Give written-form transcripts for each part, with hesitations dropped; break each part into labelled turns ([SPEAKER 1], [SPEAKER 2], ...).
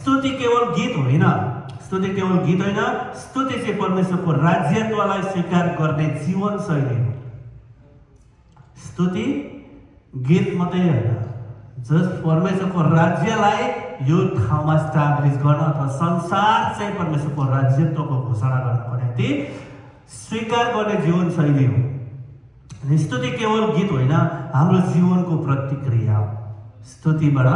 [SPEAKER 1] स्तुति केवल गीत होइन, स्तुति केवल गीत होइन, स्तुति चाहिँ परमेश्वरको राज्यत्वलाई स्वीकार गर्ने जीवन शैली हो। स्तुति गीत मात्रै होइन, जस परमेश्वरको राज्यलाई यो ठाउँमा स्टाब्लिस गर्न अथवा संसार चाहिँ परमेश्वरको राज्यत्वको घोषणा गर्नको निम्ति स्वीकार गर्ने जीवन शैली हो। स्तुति केवल गीत होइन, हाम्रो जीवनको प्रतिक्रिया हो। स्तुतिबाट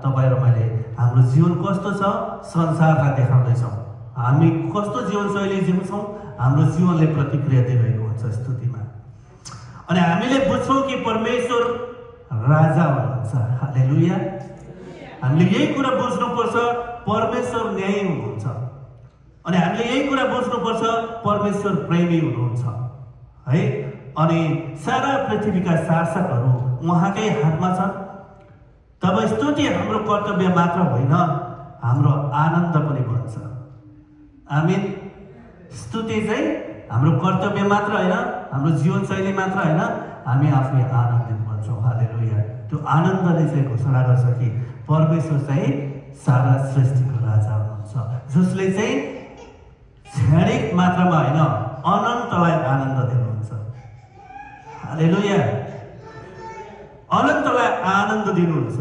[SPEAKER 1] तपाईँ र मैले हाम्रो जीवन कस्तो छ संसारलाई देखाउँदैछौँ। हामी कस्तो जीवनशैली जिउँछौँ, हाम्रो जीवनले प्रतिक्रिया दिइरहेको हुन्छ स्तुतिमा। अनि हामीले बुझ्छौँ कि परमेश्वर राजा हुनुहुन्छ। हालेलुया। हामीले यही कुरा बुझ्नुपर्छ, परमेश्वर न्यायी हुनुहुन्छ। अनि हामीले यही कुरा बुझ्नुपर्छ, परमेश्वर प्रेमी हुनुहुन्छ है। अनि सारा पृथ्वीका शासकहरू उहाँकै हातमा छन्। तब स्तुति हाम्रो कर्तव्य मात्र होइन, हाम्रो आनन्द पनि बन्छ। आमीन। स्तुति चाहिँ हाम्रो कर्तव्य मात्र होइन, हाम्रो जीवनशैली मात्र होइन, हामी आफै आनन्दित बन्छौँ। हालेलुया। त्यो आनन्दले चाहिँ घोषणा गर्छ कि परमेश्वर चाहिँ सारा सृष्टिको राजा हुनुहुन्छ, जसले चाहिँ क्षणिक मात्रामा होइन, अनन्तलाई आनन्द दिनुहुन्छ। हालेलुया। अनन्तलाई आनन्द दिनुहुन्छ।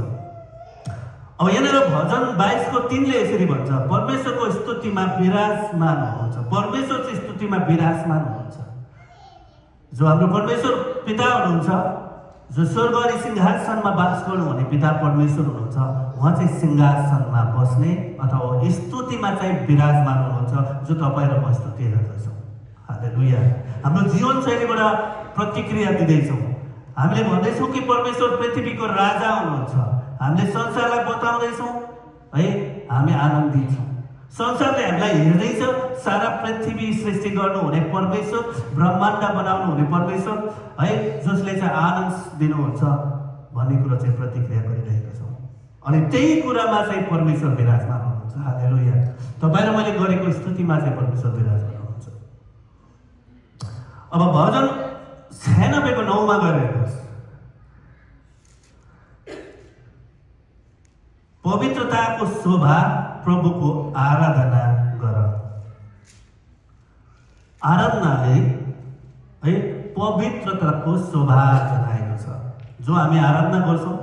[SPEAKER 1] अब यहाँनिर भजन 22:3 यसरी भन्छ, परमेश्वरको स्तुतिमा विराजमान हुनुहुन्छ। परमेश्वर चाहिँ स्तुतिमा विराजमान हुनुहुन्छ। जो हाम्रो परमेश्वर पिता हुनुहुन्छ, जो स्वर्ग अनि सिंहासनमा वास गर्नुहुने पिता परमेश्वर हुनुहुन्छ, उहाँ चाहिँ सिंहासनमा बस्ने अथवा स्तुतिमा चाहिँ विराजमान हुनुहुन्छ, जो तपाईँ र म स्तुति गर्दछौँ। हालेलुया। हाम्रो जीवनशैलीबाट प्रतिक्रिया दिँदैछौँ। हामीले भन्दैछौँ कि परमेश्वर पृथ्वीको राजा हुनुहुन्छ। हामीले संसारलाई बताउँदैछौँ है, हामी आनन्दित छौँ। संसारले हामीलाई हेर्दैछ, सारा पृथ्वी सृष्टि गर्नुहुने परमेश्वर, ब्रह्माण्ड बनाउनु हुने परमेश्वर है, जसले चाहिँ आनन्द दिनुहुन्छ भन्ने कुरो चाहिँ प्रतिक्रिया गरिरहेका छौँ। अनि त्यही कुरामा चाहिँ परमेश्वर विराजमान हुनुहुन्छ। हालेलुया। तपाईँ र मैले गरेको स्तुतिमा चाहिँ परमेश्वर विराजमान हुनुहुन्छ। अब भजन 96:9 गएर हेर्नुहोस्। पवित्रताको शोभा प्रभुको आराधना गर। आराधनाले है पवित्रताको शोभा जनाएको छ। जो हामी आराधना गर्छौँ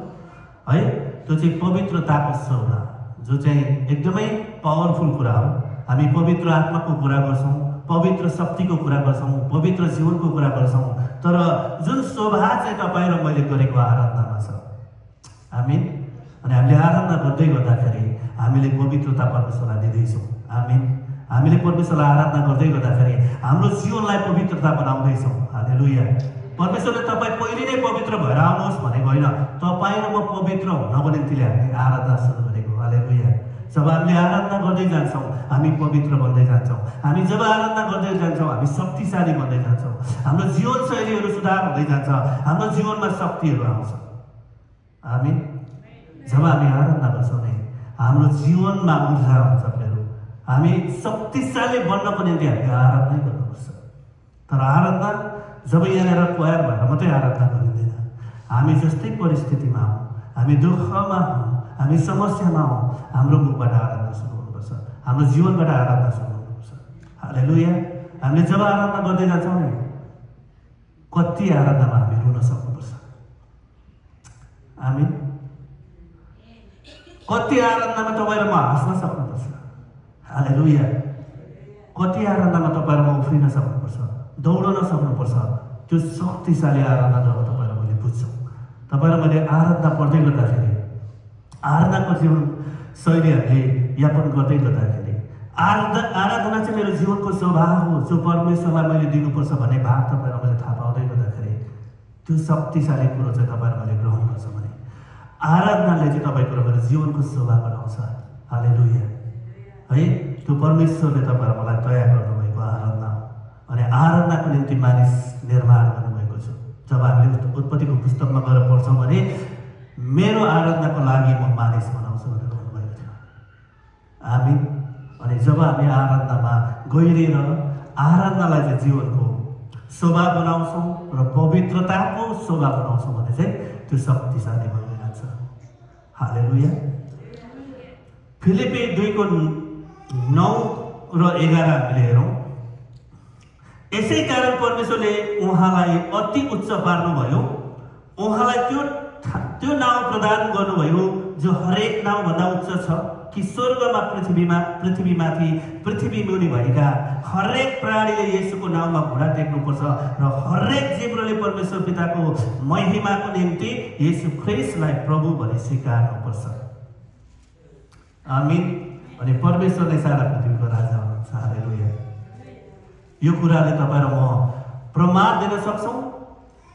[SPEAKER 1] है, त्यो चाहिँ पवित्रताको शोभा, जो चाहिँ एकदमै पावरफुल कुरा हो। हामी पवित्र आत्माको कुरा गर्छौँ, पवित्र शक्तिको कुरा गर्छौँ, पवित्र जीवनको कुरा गर्छौँ, तर जुन शोभा चाहिँ तपाईँ र मैले गरेको आराधनामा छ। आमीन। अनि हामीले आराधना गर्दै गर्दाखेरि हामीले पवित्रता परमेश्वरलाई दिँदैछौँ। आमीन। हामीले परमेश्वरलाई आराधना गर्दै गर्दाखेरि हाम्रो जीवनलाई पवित्रता बनाउँदैछौँ। हालेलुया। परमेश्वरले तपाईँ पहिले नै पवित्र भएर आउनुहोस् भनेको होइन, तपाईँ र म पवित्र हुनको निम्ति हामीले आराधना सुरु गरेको। हालेलुया। जब हामीले आराधना गर्दै जान्छौँ, हामी पवित्र बन्दै जान्छौँ। हामी जब आराधना गर्दै जान्छौँ, हामी शक्तिशाली बन्दै जान्छौँ। हाम्रो जीवनशैलीहरू सुधार हुँदै जान्छ, हाम्रो जीवनमा शक्तिहरू आउँछ। आमीन। जब हामी आराधना गर्छौँ नि, हाम्रो जीवनमा ऊर्जा हुन्छ। फेरि हामी शक्तिशाली बन्नको निम्ति हामीले आराधना गर्नुपर्छ। तर आराधना जब यहाँनिर क्वायर भएर मात्रै आराधना गरिँदैन। हामी जस्तै परिस्थितिमा हौँ, हामी दुःखमा हौँ, हामी समस्यामा हौँ, हाम्रो मुखबाट आराधना सुरु हुनुपर्छ, हाम्रो जीवनबाट आराधना सुरु हुनुपर्छ। हालेलुया। हामीले जब आराधना गर्दै जान्छौँ नि, कति आराधनामा हामी रुन सक्नुपर्छ। आमीन। कति आराधनामा तपाईँ र म हाँस्न सक्नुपर्छ। हालेलुया। कति आराधनामा तपाईँ र म उफ्रिन सक्नुपर्छ, दौडन सक्नुपर्छ। त्यो शक्तिशाली आराधना जब तपाईँ र मैले बुझ्छौँ, तपाईँ र मैले आराधना पढ्दै गर्दाखेरि, आराधनाको जीवन शैली हामीले यापन गर्दै गर्दाखेरि, आराधना चाहिँ मेरो जीवनको स्वभाव हो, जो परमेश्वरलाई मैले दिनुपर्छ भन्ने भाव तपाईँ र मैले थाहा पाउँदै गर्दाखेरि, त्यो शक्तिशाली कुरो चाहिँ तपाईँ र मैले ग्रहण गर्छ भने आराधनाले चाहिँ तपाईँको र मेरो जीवनको शोभा बढाउँछ। हालेलुया। है, त्यो परमेश्वरले तपाईँ र मलाई तयार गर्नुभएको आराधना हो। अनि आराधनाको निम्ति मानिस निर्माण गर्नुभएको छ। जब हामीले उत्पत्तिको पुस्तकमा गएर पढ्छौँ भने मेरो आराधनाको लागि म मानिस बनाउँछु भनेर भन्नुभएको थियो। आमीन। अनि जब हामी आराधनामा गहिरिएर आराधनालाई चाहिँ जीवनको शोभा बनाउँछौँ र पवित्रताको शोभा बनाउँछौँ भने चाहिँ त्यो शक्तिशाली भएर जान्छ। हालेलुया। फिलिपी 2:9 र 11 हामीले हेरौँ। यसै कारण परमेश्वरले उहाँलाई अति उच्च पार्नुभयो, उहाँलाई त्यो नाउँ प्रदान गर्नुभयो जो हरेक नाउँभन्दा उच्च छ, कि स्वर्गमा पृथ्वीमाथि पृथ्वी मुनि भएका हरेक प्राणीले येशूको नाउँमा घुँडा टेक्नुपर्छ र हरेक जीवले परमेश्वर पिताको महिमाको निम्ति येशू ख्रिस्टलाई प्रभु भनी स्वीकार्नुपर्छ। आमीन। अनि परमेश्वर नै सारा पृथ्वीको राजा हुनुहुन्छ। हालेलुया। यो कुराले तपाईँ र म प्रमाण दिन सक्छौँ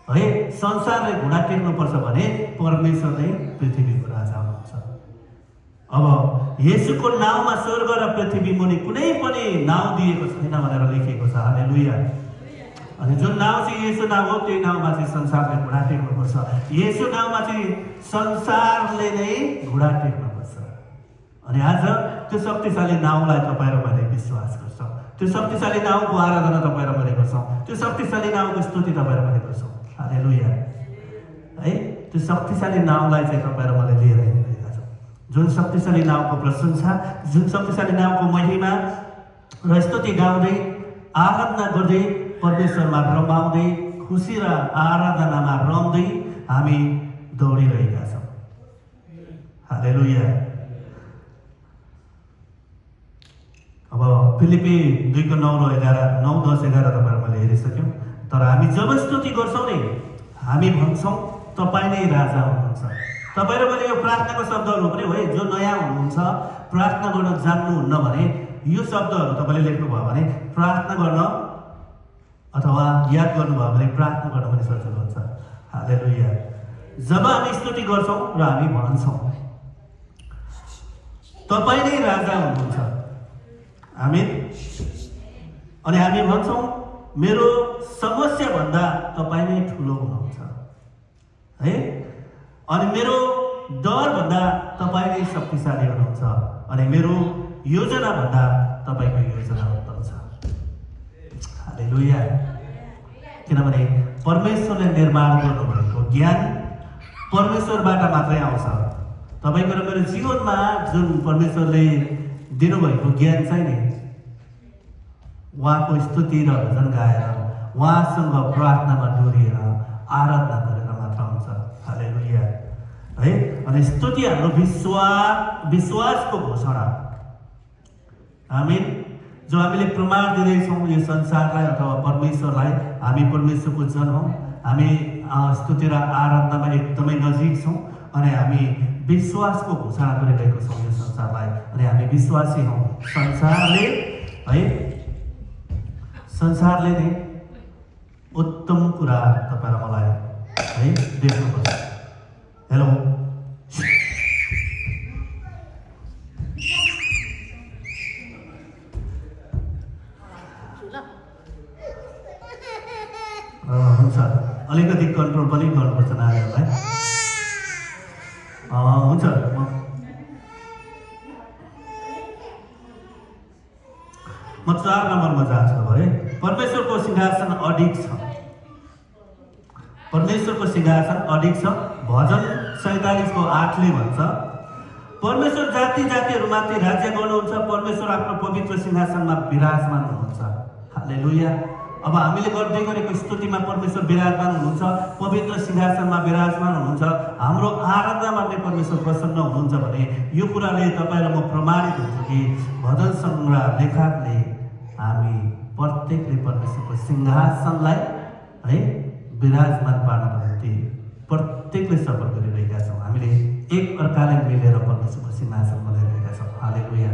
[SPEAKER 1] है। संसारले घुँडा टेक्नुपर्छ भने परमेश्वर नै पृथ्वीको राजा हुनुहुन्छ। अब येशूको नाउँमा स्वर्ग र पृथ्वी मुनि कुनै पनि नाउँ दिएको छैन भनेर लेखिएको छ। हालेलुया। अनि जुन नाउँ चाहिँ येशू नाउँ हो, त्यही नाउँमा चाहिँ संसारले घुँडा टेक्नुपर्छ। येशू नाउँमा चाहिँ संसारले नै घुँडा टेक्नुपर्छ। अनि आज त्यो शक्तिशाली नाउँलाई तपाईँ र मैले विश्वास गर्छौँ। त्यो शक्तिशाली नाउँको आराधना तपाईँ र मैले गर्छौँ। त्यो शक्तिशाली नाउँको स्तुति तपाईँ र मैले गर्छौँ। हालेलुया। है, त्यो शक्तिशाली नाउँलाई चाहिँ तपाईँ र मैले लिएर हिँडिरहेका छौँ। जुन शक्तिशाली नाउँको प्रशंसा, जुन शक्तिशाली नाउँको महिमा र स्तुति गाउँदै, आराधना गर्दै, परमेश्वरमा रमाउँदै, खुसी र आराधनामा रम्दै हामी दौडिरहेका छौँ। हालेलुया। अब फिलिपी 2:9 र 11, 9, 10, 11 तपाईँ मैले हेरिसक्यौँ। तर हामी जब स्तुति गर्छौँ नि, हामी भन्छौँ तपाईँ नै राजा हुनुहुन्छ। तपाईँ र मैले यो प्रार्थनाको शब्दहरू पनि हो, जो नयाँ हुनुहुन्छ, प्रार्थना गर्न जान्नुहुन्न भने यो शब्दहरू तपाईँले लेख्नुभयो भने प्रार्थना गर्न अथवा याद गर्नुभयो भने प्रार्थना गर्न पनि सजिलो हुन्छ। हालेलुया। जब हामी स्तुति गर्छौँ र हामी भन्छौँ तपाईँ नै राजा हुनुहुन्छ। आमीन। अनि हामी भन्छौँ मेरो समस्याभन्दा तपाईँ नै ठुलो हुनुहुन्छ है। अनि मेरो डरभन्दा तपाईँ नै शक्तिशाली हुनुहुन्छ। अनि मेरो योजनाभन्दा तपाईँको योजना उत्तम छ। हालेलुया। किनभने परमेश्वरले निर्माण गर्नुभएको ज्ञान परमेश्वरबाट मात्रै आउँछ। तपाईँको र मेरो जीवनमा जुन परमेश्वरले दिनुभएको ज्ञान चाहिँ नि उहाँको स्तुति र भजन गाएर, उहाँसँग प्रार्थनामा डोरिएर, आराधना गरेर मात्र हुन्छ। हालेलुया। है। अनि स्तुति हाम्रो विश्वासको घोषणा। आमीन। जो हामीले प्रमाण दिँदैछौँ यो संसारलाई अथवा परमेश्वरलाई, हामी परमेश्वरको जन हौँ। हामी स्तुति र आराधनामा एकदमै नजिक छौँ। अनि हामी विश्वासको घोषणा गरिरहेको छौँ यो संसारलाई। अनि हामी विश्वासी हौँ। संसारले नै उत्तम कुरा तपाईँ र मलाई है देख्नुपर्छ। हेलो। हुन्छ, अलिकति कन्ट्रोल पनि गर्नुपर्छ नानीहरूलाई। हुन्छ, म 4 नम्बरमा जान्छु है। परमेश्वरको सिंहासन अडिग छ। परमेश्वरको सिंहासन अडिग छ। भजन 47:8 भन्छ, परमेश्वर जाति जातिहरूमाथि राज्य गर्नुहुन्छ, परमेश्वर आफ्नो पवित्र सिंहासनमा विराजमान हुनुहुन्छ। हालेलुया। अब हामीले गर्दै गरेको स्तुतिमा परमेश्वर विराजमान हुनुहुन्छ, पवित्र सिंहासनमा विराजमान हुनुहुन्छ। हाम्रो आराधनामा पनि परमेश्वर प्रसन्न हुनुहुन्छ भने यो कुराले तपाईँ र म प्रमाणित हुन्छ कि भजन सङ्ग्रह लेखकले हामी प्रत्येकले परमेश्वरको सिंहासनलाई है विराजमान पार्नको निम्ति प्रत्येकले सफल गरिरहेका छौँ। हामीले एक अर्काले मिलेर परमेश्वरको सिंहासन बनाइरहेका छौँ। हालेलुया।